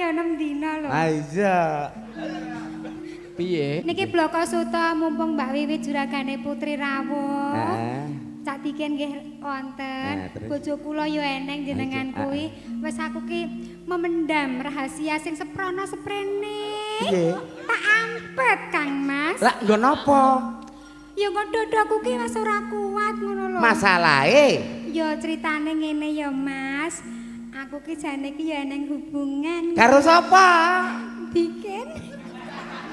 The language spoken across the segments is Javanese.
ya 6 dina lho. Ah iya. Piye? Niki Bloko Suta mumpung Mbak Wiwi juragane Putri rawuh. Heeh. Cak Diken nggih wonten. Terus? Bojo kula ya eneng jenengan Ah, kuwi. Wis aku ki memendam rahasia sing seprono seprene. Piye? Tak ampet Kang Mas. Lah nggo napa? Ya kok dodoku ki wis ora kuat ngono lho. Masalahe Ya critane ngene ya Mas. Aku ki jane ki ya eneng hubungan karo sapa? Diken.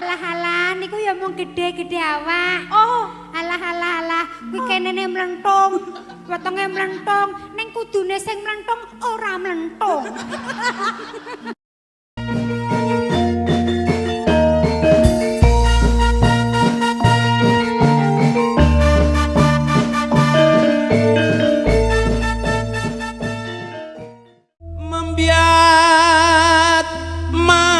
Alah alah niku ya mung gede-gede awak. Oh, Alah alah alah kuwi kenene mlentung, wetenge mlentung, ning kudune sing mlentung ora mlentung. Membiat mayon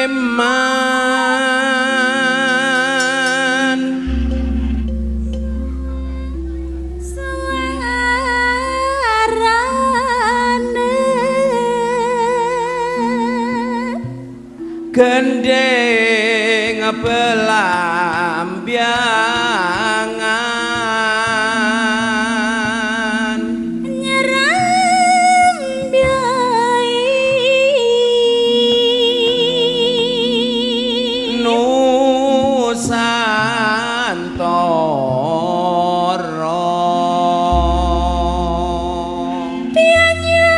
eman suarane gendeng belambiangan nyerembyai Nusantara. Pianyangi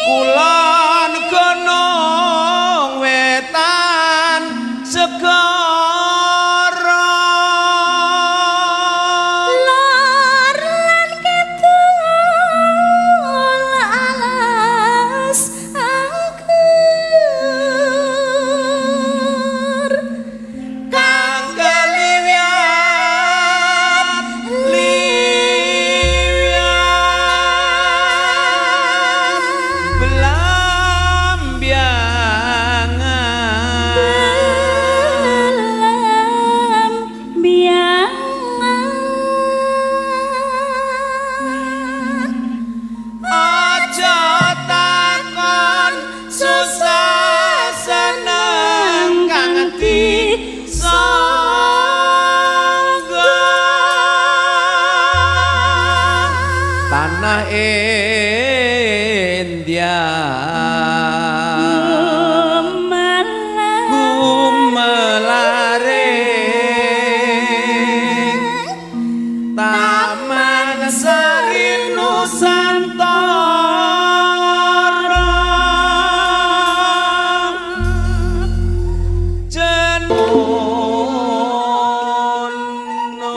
Kulon gunung wetan segara lor lan kidul alas angker kang keliwat liwat belambiangan belambiangan aja takon susah seneng kang disangga tanah India gumelaring Taman Sari Nusantara Jenono.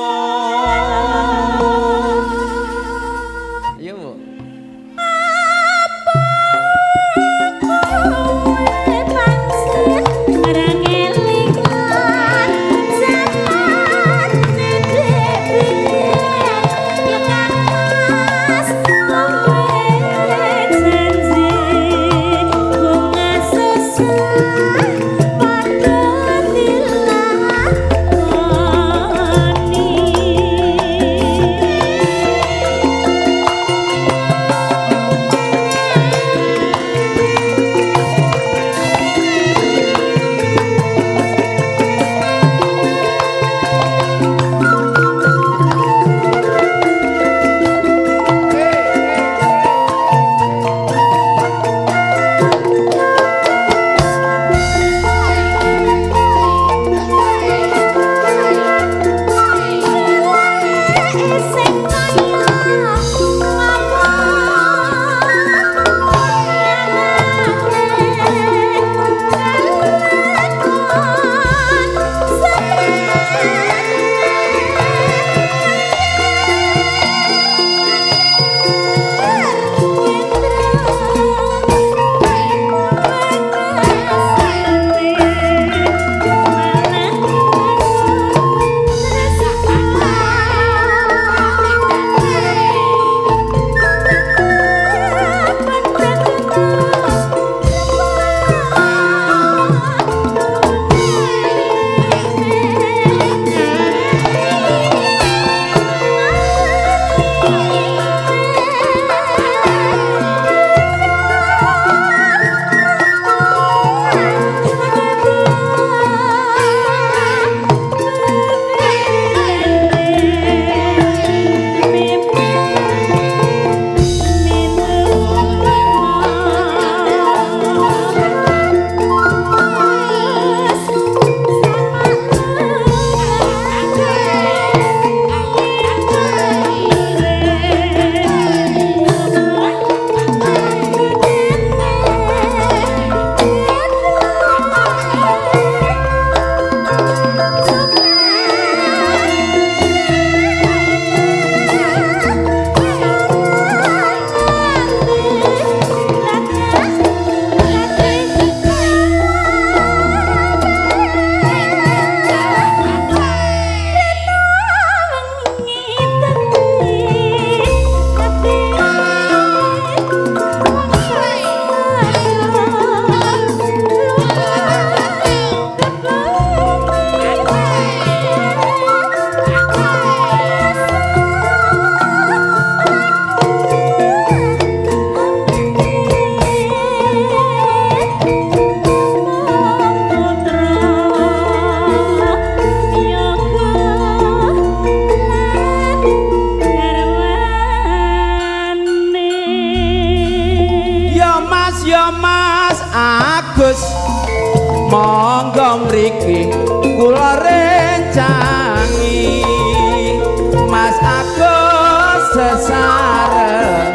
Ayo Bu. Mas. Monggo mriki kula rencangi Mas Agus sesarengan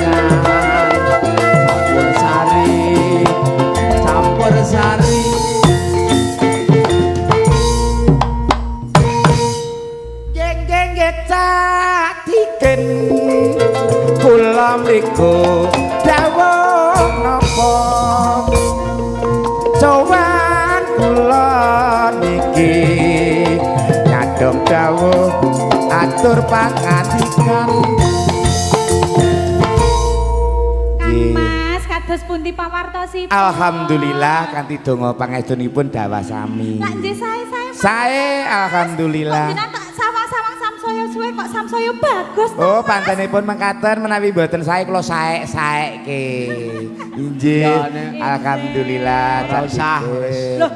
campur sari, campur sari. Geng geng Cak Dikin kula mriku dawuh napa sowan kula niki nyadong dawuh atur pangandikan. Kang Mas, kados pundi pawartosipun? Alhamdulillah kanthi donga pangestunipun dawah sami. Lak nggih sae-sae, Mas. Sae alhamdulillah. Kok jenengan tak sawang-sawang samsaya suwe kok samsaya bagus to, Oh, Mas? pantenipun mengkaten menawi mboten sae kula saek-saekke. Inggih. Ya, Nek. Alhamdulillah. Ora usah, wis. Loh,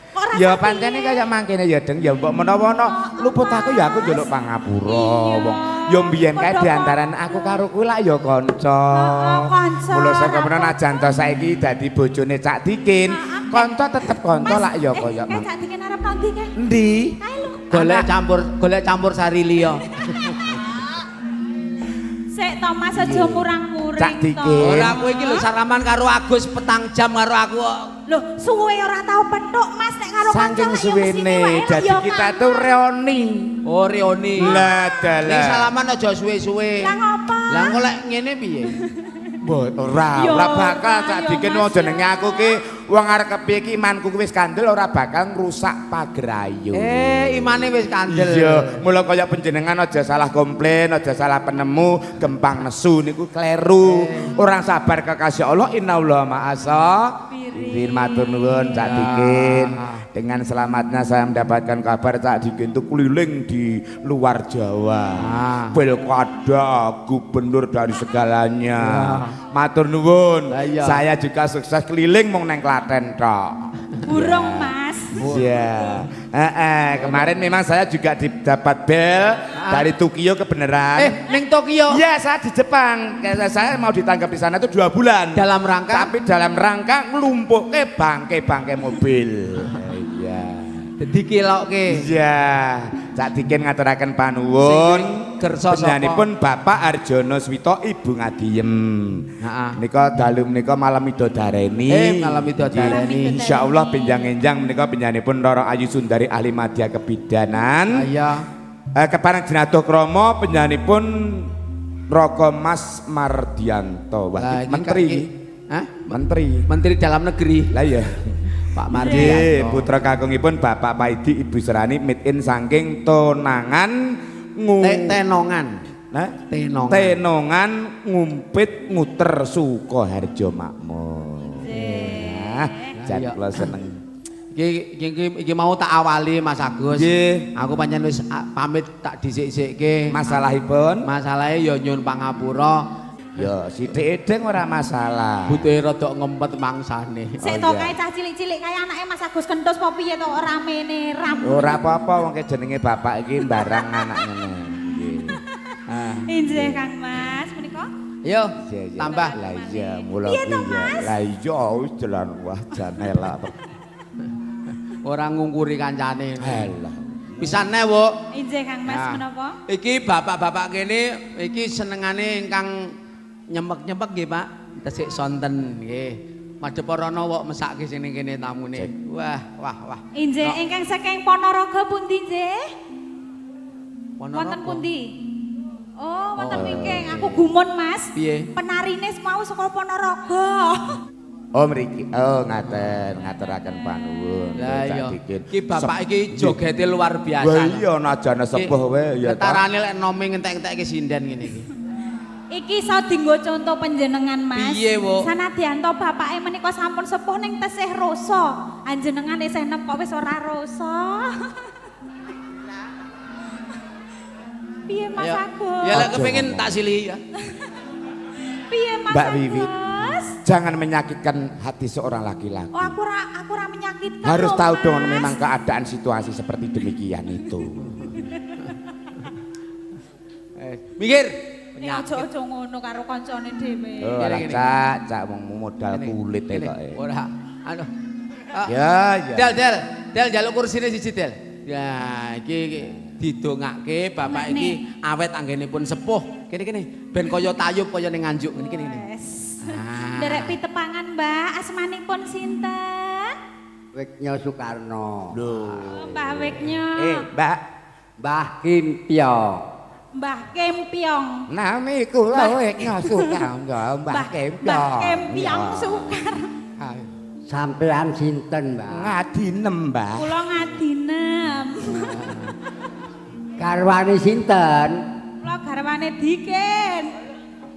kok ora Ya usah pancene piye? kaya mangkene ya Deng, ya mbok menawa ana luput aku ya aku njaluk pangapura Iya. wong. Ya mbiyen kae Padha diantaran aku karo kuwi lak ya kanca. Heeh, kanca. Mula saka mena najan to saiki dadi bojone Cak Dikin, Heeh. kanca tetep kanca Mas, lak ya kaya kae Cak Dikin arep nang ndi kae? Endi? Kae lho. Golek campur sari liya. Sik to Mas aja murang-muring Cak to. Dikin. Ora kowe iki lho salaman karo Agus petang jam karo aku kok. Loh, suwe ora tau petuk Mas nek karo kanca Saking lak ya mesine suwene wae lak dadi ya kita kangen. tuh reoni. Oh, reoni. Lah Ning dalah. salaman aja suwe-suwe. Lah ngopo? Lah engko lek ngene piye? Mbok ora, Ya ora bakal ora, Cak ya Dikin Mas, wong jenenge ya. aku ki wong arep kepiye ki imanku ki wis kandel ora bakal ngrusak pagerayu. Eh, imane wis kandel. Iya, mula kaya panjenengan aja salah komplain, aja salah penemu, gempang nesu niku kleru. Orang sabar kekasih Allah, innallaha ma'asa. Birin matur nuwun Cak Dikin. Dengan selamatnya saya mendapatkan kabar Cak Dikin itu keliling di luar Jawa. Pilkada, gubernur dari segalanya. Matur nuwun. Lah iya. Saya juga sukses keliling mung neng Klaten tok. Burung Mas. Iya. Kemarin memang saya juga dapat bel dari Tokyo kebenaran. Eh, ning Tokyo. Iya, saya di Jepang. Saya mau ditangkap di sana itu 2 bulan. Dalam rangka? Tapi dalam rangka nglumpukke bangke-bangke mobil. Iya. Dadi kiloke. Iya. Cak Dikin ngaturaken panuwun. Sing kersa sapa? Panjenenganipun Bapak Arjono Swito, Ibu Ngadiyem. Heeh. Menika dalu menika malam midodareni. Eh, malam midodareni. Insyaallah benjang-enjang menika panjenenganipun Roro Ayu Sundari ahli madya kebidanan. Iya. Kepareng jinaduh krama panjenenganipun Raka Mas Mardianto. Wah, Lah, iki menteri. Hah? Menteri. Menteri Dalam Negeri. Lah iya. Pak Nggih, Mardianto. putra kakungipun Bapak Paidi Ibu Serani mit-in saking Tonangan Tenongan. Nah, Tenongan. Tenongan Ngumpit Nguter Sukoharjo Makmur. Nah, jan Iya. kula seneng. Iki mau tak awali Mas Agus. Nggih. Aku pancen wis pamit tak dhisik-dhisikke. Masalahipun? Masalahe ya nyun pangapura. Ya, sithik edeng ora masalah. Butuhe rada ngempet mangsane. Sik Oh, to iya. kae cah cilik-cilik kae anake Mas Agus kentus apa piye to ramene ram. Ora apa-apa wong ke jenenge bapak iki barang anak ngene. Nggih. Ah. Injih Kang Mas menika. Yo, Iya, iya. tambah. Lah iya, mula Piye to, kuwi ya. Mas? Lah iya wis jalan wah jan elak. Ora ngungkuri kancane. Halah. Pisane, Bu. Injih Kang Mas Nah. menapa? Iki bapak-bapak kene iki senengane ingkang nyemek-nyemek nggih, Pak. Tesik sonten nggih. Madhep rono wok mesake sing ning kene tamune. Wah, wah, wah. Injih No. ingkang saking Ponorogo pundi nggih? Ponorogo. Wonten pundi? Oh, wonten Oh. wingking. Aku gumun, Mas. Piye? Penarine mau saka Ponorogo. Oh mriki. Oh ngaten, ngaturaken panuwun. Lah Cak iya. Dikin. Iki bapak iki jogete luar biasa. Wah iya najane sepuh wae ya ta. Ketarane lek nome ngentek-entekke sinden ngene iki. Iki iso dienggo contoh panjenengan, Mas. Piye, Wo? Sanadyan to bapake menika sampun sepuh ning tesih rasa. Anjenengan isih nem kok wis ora rasa. Piye Mas Ayo. Agus? Ya lek Aja kepengin ngomong. tak silihi ya. Piye Mas Mbak Agus? Wiwit. Jangan menyakitkan hati seorang laki-laki. Oh, aku ora menyakitkan. Harus loh, tahu dong Mas. memang keadaan situasi seperti demikian itu. Eh, minggir. Eh, aja-aja ngono karo kancane dhewe. Oh, alah Gini, gini. cak, cak wong modal Ngene, kulit ngene. kok. Ora. Anu. Ah, Ya, ya. Del, del. Del njaluk kursine siji, Del. Ya, iki didongake bapak iki awet anggenipun sepuh. Kene-kene ben kaya tayub kaya ning Nganjuk ngene kene. Nderek pitepangan, Mbah, asmanipun sinten? Weknya Soekarno. Lho. Mbah Weknya. Mbak, Mbah Kimpyong. Mbah Kempyong. Nami kula Weknya Soekarno, Mbah Kempyong. Mbah Kempyong Soekarno. Sampean sinten, Mbah? Ngadinem, Mbah. Kula ngadinem. Garwane sinten? Kula garwane Dikin.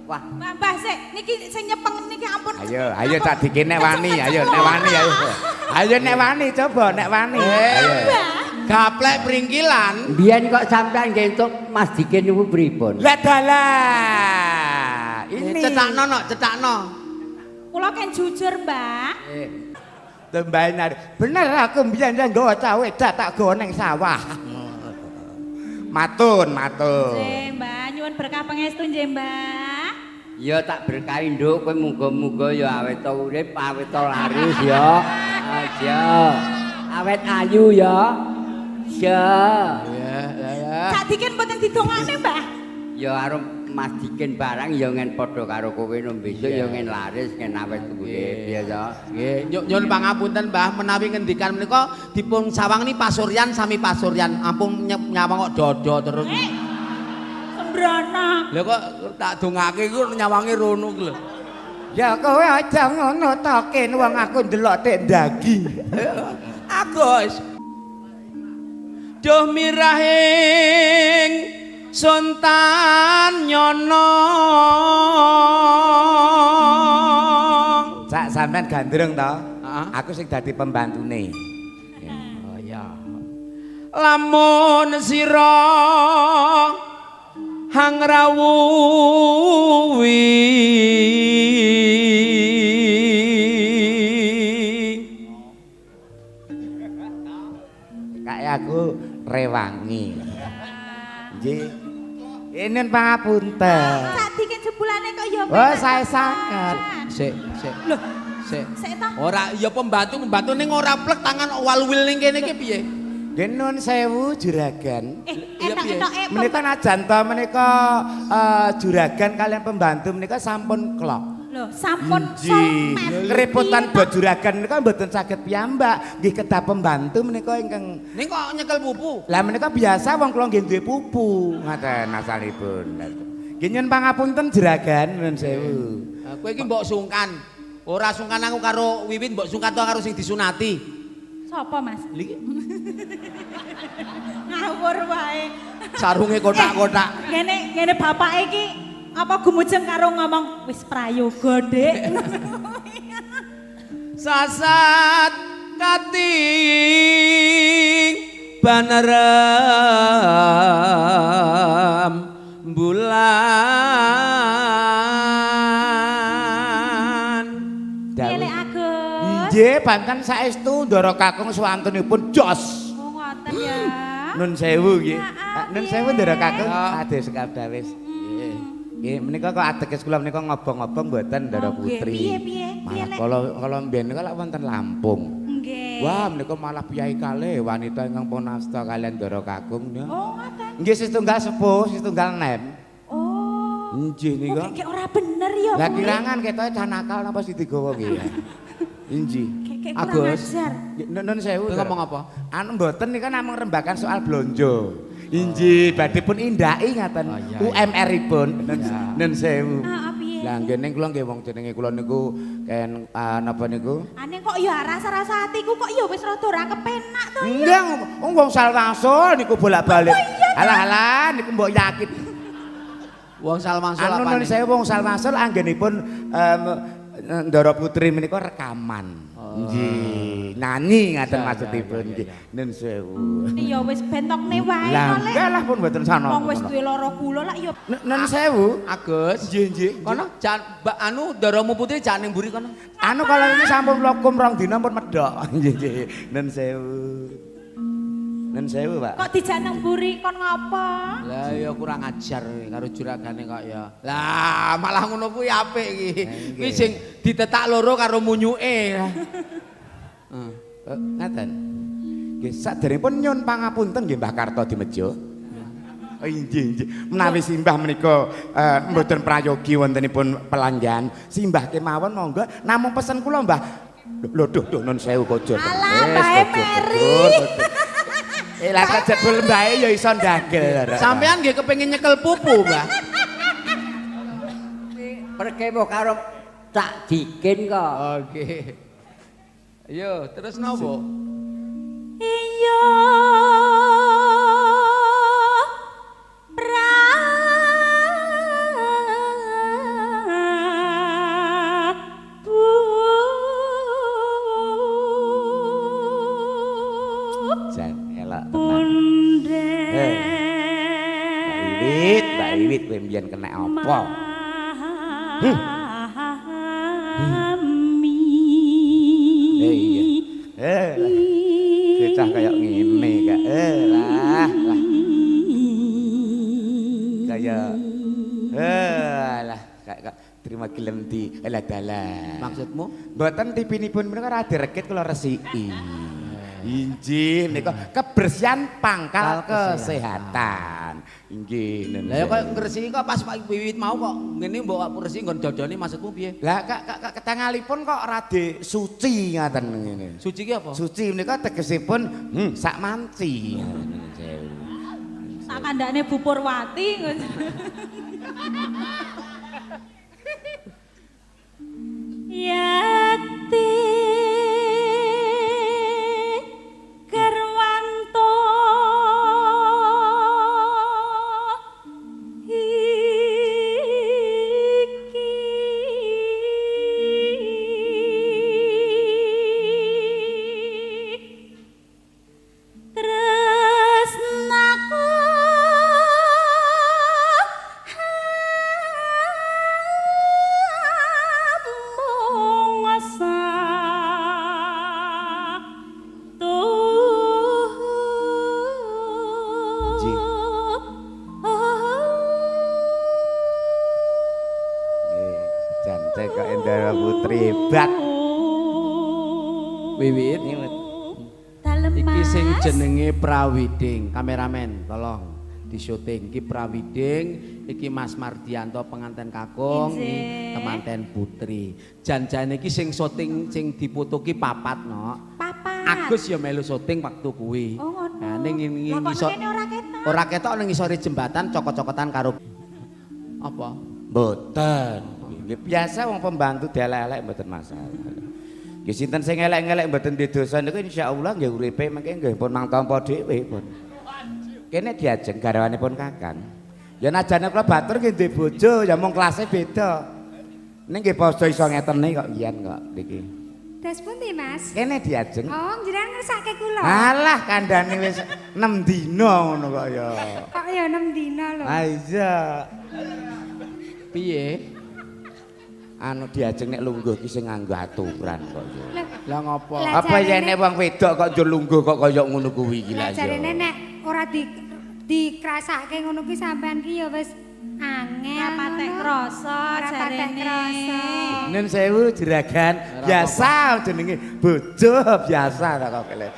Wah, Mbah sik niki sing nyepeng niki ampun. Ayo, ayo tak Dikin nek wani, ayo nek wani ayo. Ayo nek wani coba nek wani. Ayo. Gaplek pringkilan. Biyen kok sampean nggih entuk Mas Dikin niku pripun? Lah dalah. Ini cetakno no, cetakno. Kula kan jujur, Mbah. Tembahe bener aku mbiyen nggawa cah wedok tak gawa ning sawah. Matun, matun. Nggih, Mbah, nyuwun berkah pangestu nggih, Mbah. Ya tak berkahi nduk, kowe muga-muga ya awet urip, awet laris ya. Aja. Awet ayu ya. Ya. Ya, ya. Cak Dikin mboten didongakne, Mbah. Ya arep Mas Dikin barang ya ngen padha karo kowe no besok ya ngen laris, ngen awet urip ya to. Nggih, nyuwun pangapunten Mbah menawi ngendikan menika dipun sawangni pasuryan sami pasuryan. Ampun nyawang kok dodo terus. Sembrana. Lha kok tak dongake iku nyawange rono ku lho. Ya kowe aja ngono to ken wong aku ndelok tek daging. Agus. Duh mirahing sontan nyono. Cak sampean gandrung to? Heeh. Aku sing dadi pembantune. Oh iya. Lamun sira hang rawuhi Kayak aku rewangi. Nggih. Ini pangapunten. Cak Dikin jebulane kok ya Oh, saya sangat. Sik, sik. Loh, sik. Sik to. Ora ya pembantu-pembantu ning ora plek tangan walwil ning kene iki piye? Nggih nun sewu juragan. Etok-etoke menika najan to menika juragan kalian pembantu menika sampun klok. Lho, sampun solmet. Kerepotan buat juragan menika mboten saged piyambak, nggih kedah pembantu menika ingkang ning kok nyekel pupu. Lah menika biasa wong kula nggih duwe pupu, ngaten asalipun. Nggih nyuwun pangapunten juragan nuwun sewu. Kowe iki mbok sungkan. Ora sungkan aku karo Wiwit, mbok sungkan to karo sing disunati. Sapa, Mas? Lha iki ngawur wae. Sarunge kotak-kotak. Ngene ngene bapake iki apa gumujeng karo ngomong wis prayoga, Dik. Sasat kating banerem bulan. Piye Lek Agus? Nggih, banten saestu ndara kakung swantenipun jos. Oh, ngoten ya. Nun sewu nggih. Nun sewu ndara kakung ade sekap dawis. Nggih, menika kok ateges kula menika ngobong-ngobong mboten ndara putri. Piye piye? Piye Lek? Kala mbiyen nika lak wonten Lampung. Nggih. Wah, menika malah piyai kalih wanita ingkang pun asta kalian ndara kakung. Oh, ngoten. Nggih, setunggal sepuh, setunggal nem. Oh. Nggih nika. Kok ora bener ya. Lah kirangan ketoke cah nakal napa sing digawa nggih. Inji. Agus. Nun sewu. Ngomong apa? Anu mboten nika namung rembakan soal blonjo. Inji badhe pun indaki ngaten UMR-ipun. Nun sewu. Lah nggih ning kula nggih wong jenenge kula niku ken napa niku? Ane kok ya rasa-rasa atiku kok ya wis rada ora kepenak to ya. Nggih wong salwasul niku bolak-balik. Alah-alah niku mbok yakin. Wong salwasul apane? Anu nun sewu wong salwasul anggenipun Ndara Putri menika rekaman. Nggih, nyanyi ngaten maksudipun nggih. Nun sewu. Ya wis bentokne wae to, Lek. Lah nggih lah pun mboten sana. Wong wis duwe lara gula lak ya. Nun sewu. Agus. Nggih, nggih. Kono jan anu ndaramu putri jan ning mburi kono. Anu kalau ini sampun lokum rong dina pun medhok. Nggih, nggih. Nun sewu. Nun sewu, Pak. Kok dijak nang mburi kon ngopo? Lah ya kurang ajar karo juragane kok ya. Lah malah ngono kuwi apik iki. Kuwi sing ditetak loro karo munyuke. Heeh. Ngaten. Nggih, saderengipun nyun pangapunten nggih Mbah Karto Dimejo. Oh, inggih, inggih. Menawi simbah menika mboten prayogi wontenipun pelanggan, simbah kemawon monggo namung pesen kula Mbah. Lho duh duh nun sewu kojur. Alah, Mbahe Meri. Eh lah kok jebul mbahe ya iso ndagel. Sampean nggih kepengin nyekel pupu, Mbah. Perkewuh karo Cak Dikin kok. Oke. Ayo, terus nopo? Iya. Prabu. Jan elok tenan. Punden. Mbak Wiwit, Mbak Wiwit kowe mbiyen kena apa? Mami. Eh iya. Eh. Bocah kaya ngene kak. Eh lah lah. Kaya eh lah kak kak terima gelem di lah dalah. Maksudmu? Mboten tipinipun menika rada rekit kula resiki. Injih menika kebersihan pangkal kesehatan. Inggih. Nun Lah ya sewu. kok ngresiki kok pas Pak Wiwit mau kok ngene mbok resiki nggon dodone maksudmu piye? Lah kak kak kak ketangalipun kok rada suci ngaten ngene. Suci ki apa? Suci menika tegesipun sak manci. Nun sewu. Tak kandhane Bu Purwati ngono. Yati Gerwanto iki tresnaku mung satu. Nggih. Nggih, jante kok Endara Putri hebat. Wiwit. Dalem Iki sing Mas. jenenge Prawiding, kameramen tolong di syuting iki Prawiding, iki Mas Mardianto penganten kakung, iki Injih. temanten putri. Janjane iki sing syuting sing difoto ki papat no. Papat. Agus ya melu syuting waktu kuwi. Oh ngono. Nah ning Lah kok ngisor kene ora ketok. ora ketok ning ngisore jembatan cokot-cokotan karo apa? Mboten. Nggih biasa wong pembantu dielek-elek mboten masalah. Nggih sinten sing elek-elek mboten duwe dosa niku insyaallah nggih uripe mengke nggih pun mang tampa dhewe pun. Kene diajeng garwanipun Kakang. Ya najane kula batur nggih duwe bojo ya mung kelase beda. Ning nggih padha iso ngetene kok yen kok niki. Das pundi, Mas? Kene diajeng. Oh, jenengan ngersake kula. Alah kandhane wis 6 dina ngono kok ya. Kok ya 6 dina lho. Ah iya. Piye? Anu diajeng nek lungguh ki sing nganggo aturan kok ya. Lah, Lah ngopo? Lah, Apa jarene- yen wong wedok kok njur lungguh kok kaya ngono kuwi iki lah lah ya. jarene nek ora di dikrasake ngono ki sampean ki ya wis angel. Ora patek ngono. krasa Ora patek jarene. krasa. Nun sewu juragan, biasa jenenge bojo biasa ta kok kele.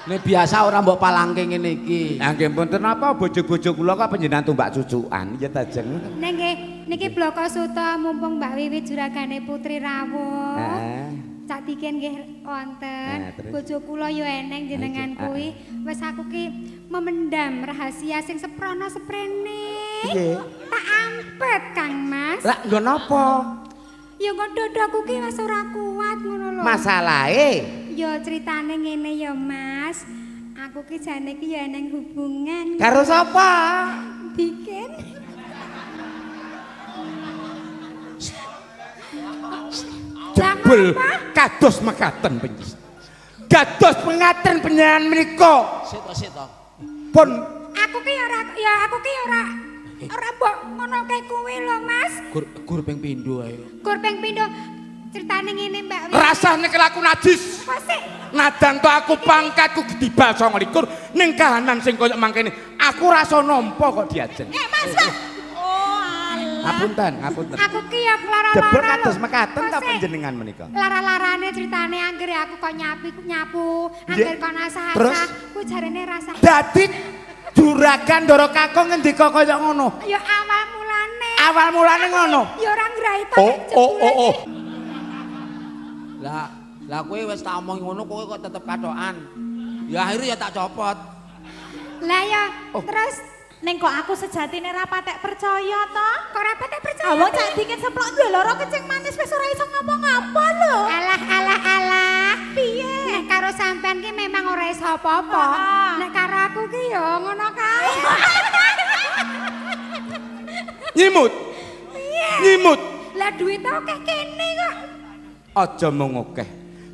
Nek biasa ora mbok palangke ngene iki. Lah nggih mboten napa bojo-bojo kula kok panjenengan tumbak cucukan ya ta jeng. Nek nggih niki Bloko Suta mumpung Mbak Wiwit juragane Putri rawuh. Heeh. Cak Diken nggih wonten. Nah, terus? Bojo kula ya eneng jenengan Ah, kuwi. Wis aku ki memendam rahasia sing seprono seprene. Piye? Tak ampet Kang Mas. Lah nggo napa? Ya kok dodoku ki wis ora kuat ngono lho. Masalahe Ya ceritane ngene ya Mas. Aku ki jane ki ya eneng hubungan karo sapa? Diken. Jebul kados mekaten panjenengan. Kados mengaten panjenengan menika Sik to, sik to. pun Aku ki ora ya aku ki ora ora mbok ngono kae kuwi lho Mas. Gur gur ping pindho ae. Gur ping pindho ceritane ngene Mbak Wiwi. rasane kelaku najis. Apa sih? Nadan to aku pangkatku gedibal 29 ning kahanan sing kaya mangkene aku rasa nampa kok diajeng. Eh Mas, Mas. Oh alah. Ngapunten, ngapunten. Aku ki ya lara-lara. Jebul lho. kados mekaten ta Kok sik? panjenengan menika? Lara-larane ceritane anggere aku kok nyapi nyapu, angger Nggih. kon asah-asah, Terus? kuwi jarene rasa. Dadi juragan Ndara Kakung ngendika kaya ngono. Ya awal mulane. Awal mulane ngono. Ya ora ngraita. Oh, oh, oh, oh. Lah, lah kowe wis tak omong ngono kowe kok tetep katokan. Ya akhirnya ya tak copot. Lah ya, Oh. terus Ning kok aku sejatine ra patek percaya to? kok ora patek percaya? Awong cak dikit seplok duwe lara kencing manis wis ora iso ngapa-ngapa lho. Alah, alah, alah. Piye? Nek karo sampean ki memang ora iso apa-apa. Heeh. Nek karo aku ki ya ngono kae. Nyimut. Nyimut. Lah duit akeh kene kok. Aja mung akeh.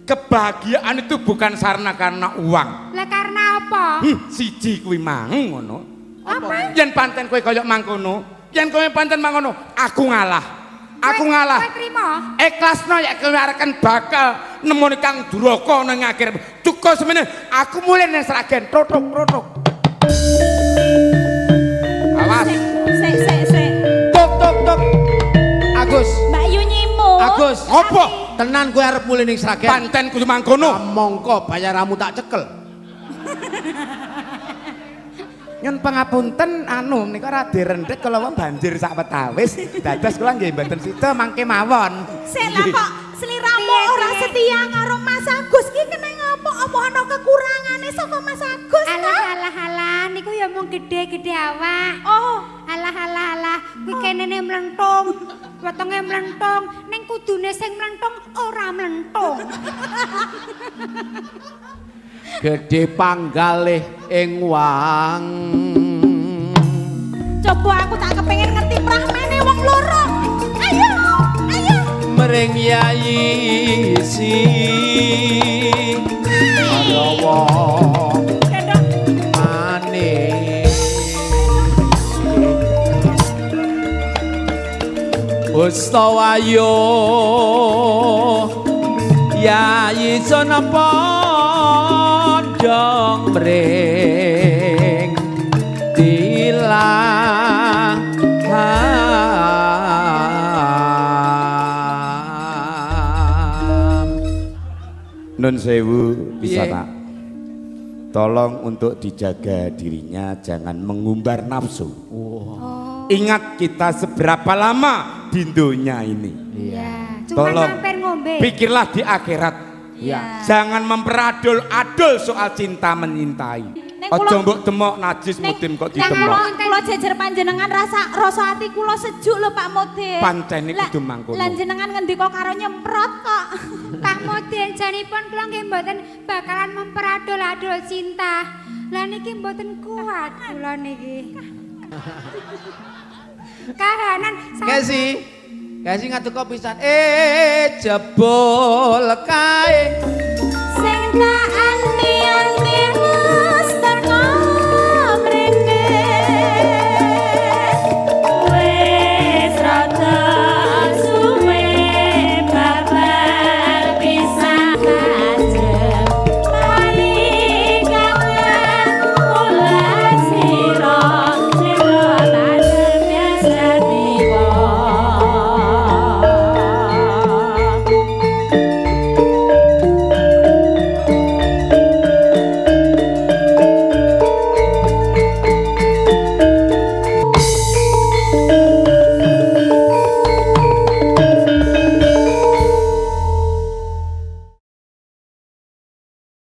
Kebahagiaan itu bukan sarana karena uang. Lah karena apa? Siji kuwi mang ngono. Apa? Yen pancen kowe kaya mangkono, yen kowe pancen mangkono, aku ngalah. Aku ngalah. Kowe trimo? Ikhlasno yen kowe areken bakal nemoni Kang Duraka ning akhir. Cukup semene aku mulih ning Sragen, tutuk tutuk. Awas. Sik sik sik. Tuk tuk tuk. Agus, Mbak Yu nyimut. Agus. Apa? Tenan kowe arep mulih ning Sragen. Pancen kudu mangkono. Mongko bayaramu tak cekel. Nyun pangapunten anu menika rada rendhet kala wau banjir sak wetawis dados kula nggih mboten sida mangke mawon. Sik lah kok sliramu Piye, ora piye? setia karo Mas Agus ki kena ngapa? Apa ana kekurangane saka Mas Agus ta? Alah, alah, alah, niku ya mung gede-gede awak. Oh, Alah, alah, alah, kuwi kenene mlentung, wetenge mlentung, ning kudune sing mlentung ora mlentung. Gedhe panggalih ing wang. Coba aku tak kepengin ngerti prahmene wong loro. Ayo, ayo. Mring Yayi si ana wong Gendong. manis. Ustawayo Yayi sono pondong mring tilaham. Nun sewu bisa Piye? Pak. Tolong untuk dijaga dirinya jangan mengumbar nafsu. Oh. Ingat kita seberapa lama di dunia ini. Iya. Cuma Tolong. mampir ngombe. Pikirlah di akhirat. Iya. Jangan memperadul-adul soal cinta menyintai. Ning Aja kula- mbok demok najis Ning- mudim kok Ning didemok. kula jejer panjenengan rasa rasa ati kula sejuk lho Pak Mudin. Pancene Lah- kudu mangkono. Lah jenengan ngendika karo nyemprot kok. Pak Mudin janipun kula nggih mboten bakalan memperadul-adul cinta. Lah niki mboten kuat kula niki. Kahanan Kesi, Kesi ngadeka pisan. Eh jebul kae Sing tak